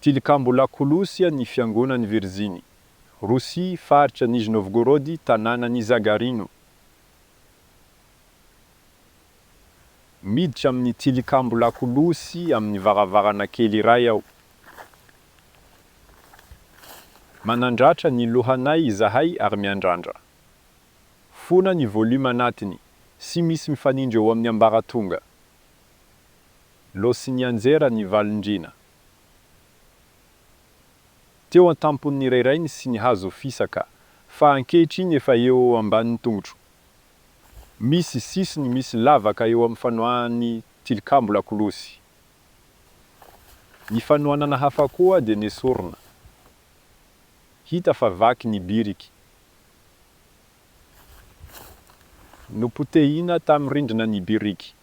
Tilikambo lakolosy an'ny Fiangonan'ny Virjiny. Rosia, faritra Nijni Novgorod, tanànan'i Zagarino. Miditra amin'ny tilikambo lakolosy amin'ny varavarana kely iray aho. Manandratra ny lohanay izahay ary miandrandra. Foana ny volume anatiny. Sy misy mifanindry eo amin'ny ambaratonga. Lo sy nianjera ny valindriana. Teo an-tampon'ny rairainy sy ny hazo fisaka, fa ankehitriny efa eo ambanin'ny tongotro. Misy sisiny misy lavaka eo amin'ny fanoahan'ny tilikambo lakolosy. Ny fanohanana hafa koa dia nesorina. Hita fa vaky ny biriky. Nopotehina tamin'ny rindrina ny biriky.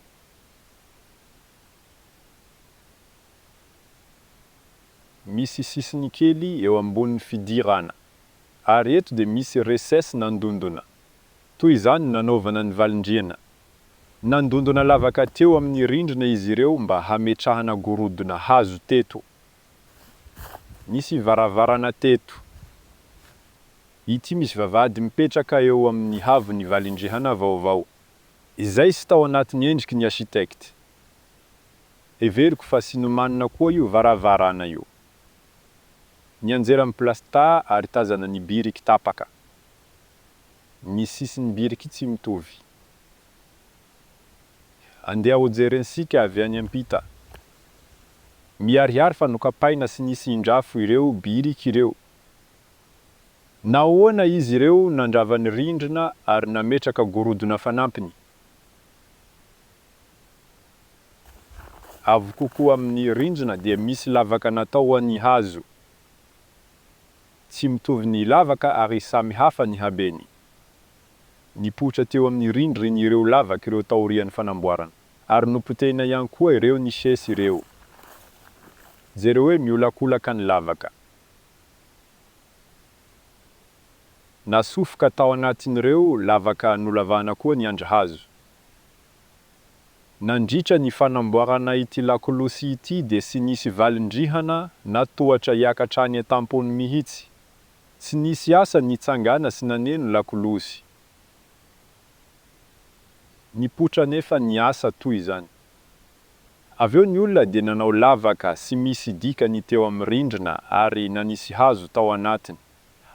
Misy sisiny kely eo ambonin'ny fidirana. Ary eto dia misy recess nandondona. Toy izany no nanaovana ny valindrihana. Nandondona lavaka teo amin'ny rindrina izy ireo mba hametrahana gorodona hazo teto. Nisy varavarana teto. Ity misy vavahady mipetraka eo amin'ny haavon'ny valindrihana vaovao. Izay sy tao anatin'ny endriky ny architecte. Heveriko fa sy nomanina koa io varavarana io. Nianjera ny plasta ary tazana ny biriky tapaka. Ny sisin'ny biriky tsy mitovy. Andeha hojerensika avy any ampita. Miharihary fa nokapaina sy nisy indrafo ireo biriky ireo. Nahoana izy ireo nandrava ny rindrina ary nametraka gorodona fanampiny? Avo kokoa amin'ny rindrina dia misy lavaka natao ho an'ny hazo. Tsy mitovy ny lavaka ary samy hafa ny habeny. Nipoitra teo amin'ny rindrin ireo lavaka ireo taorian'ny fanamboarana. Ary nopotehina ihany koa ireo niches ireo. Jereo hoe miolakolaka ny lavaka. Nasofoka tao anatin'ireo lavaka nolavahana koa ny andry hazo. Nandritra ny fanamboarana ity lakolosy ity dia sy nisy valin-drihana na tohatra hiakatra any an-tampony mihitsy. Tsy nisy asa nitsangana sy naneno lakolosy. Nipoitra anefa ny asa toy izany. Avy eo ny olona dia nanao lavaka sy misy dikany teo amin'ny rindrina ary nanisy hazo tao anatiny.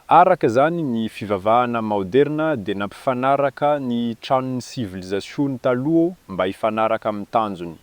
Araka izany ny fivavahana maoderina dia nampifanaraka ny tranon'ny sivilizasiony taloha mba hifanaraka amin'ny tanjony.